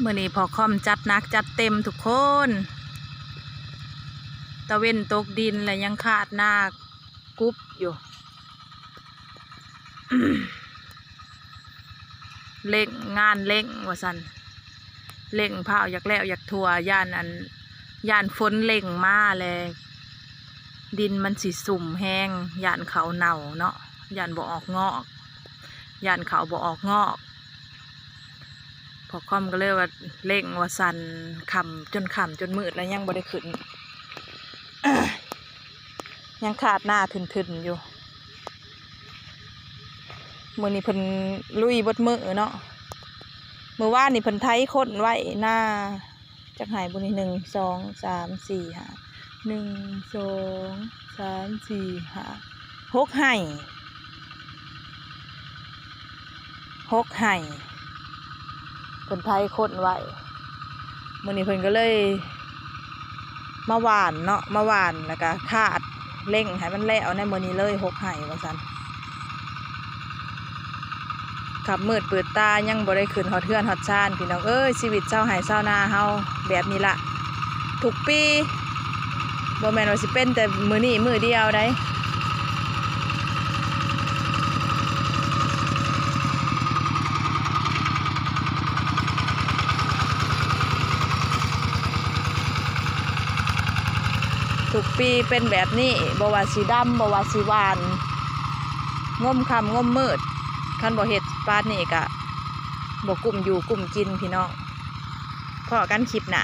ມື້ນີ້ພໍ່ຄອມຈັດໜັກຈັດເຕັມທຸກຄົນ ຕາເວັນຕົກດິນແລ້ວຍັງຄາດໜ້າກຸບຢູ່ ເລັ່ງ ງານເລັ່ງວ່າຊັ້ນ ເລັ່ງພ້າວຢາກແລ້ວຢາກທົ່ວ ຢ້ານອັນ ຢ້ານຝົນເລັ່ງມາແລ້ວ ດິນມັນຊິຊຸ່ມແຮງ ຢ້ານເຂົ້າເນົ່າເນາະ ຢ້ານບໍ່ອອກງອກ ຢ້ານເຂົ້າບໍ່ອອກງອກ ພໍ່ຄອມກໍເລີຍວ່າເລັ່ງວ່າຊັ້ນ ຄ່ຳ ຈົນຄ່ຳຈົນມືດແລ້ວຍັງບໍ່ໄດ້ຂຶ້ນ ຍັງຄາດໜ້າທຶ່ນໆຢູ່ ມື້ນີ້ເພິ່ນລຸຍເບິດມື້ເນາະ ມື້ວານນີ້ເພິ່ນໄຖຄົນໄວ້ນາ ຈັກໄຮ່ບຸນີ້ ໜຶ່ງ ສອງ ສາມ ສີ່ ຫ້າ ໜຶ່ງ ສອງ ສາມ ສີ່ ຫ້າ ຫົກໄຮ່ ຫົກໄຮ່ ເພິ່ນໄຖຄົນໄວ້ ມື້ນີ້ເພິ່ນກໍເລີຍມາຫວ່ານເນາະ ມາຫວ່ານແລ້ວກໍຄາດ ເລັ່ງໃຫ້ມັນແລ້ວໃນມື້ນີ້ເລີຍ ຫົກໄຮ່ວ່າຊັ້ນ ຄ່ຳມືດມືດຕາຍັງບໍ່ໄດ້ຂຶ້ນຮອດເຮືອນຮອດຊານ ພີ່ນ້ອງເອີຍ ຊີວິດຊາວໄຮ່ຊາວນາເຮົາແບບນີ້ລະ ທຸກປີ ບໍ່ແມ່ນວ່າຊິເປັນແຕ່ມື້ນີ້ມື້ດຽວໃດ ທຸກປີເປັນແບບນີ້ ບໍ່ວ່າຊິດຳ ບໍ່ວ່າຊິຫວ່ານ ງົມຄ່ຳງົມມືດ ຄັນບໍ່ເຮັດປານນີ້ກະບໍ່ກຸ້ມຢູ່ກຸ້ມກິນ ພີ່ນ້ອງ ພໍ້ກັນຄລິບໜ້າ.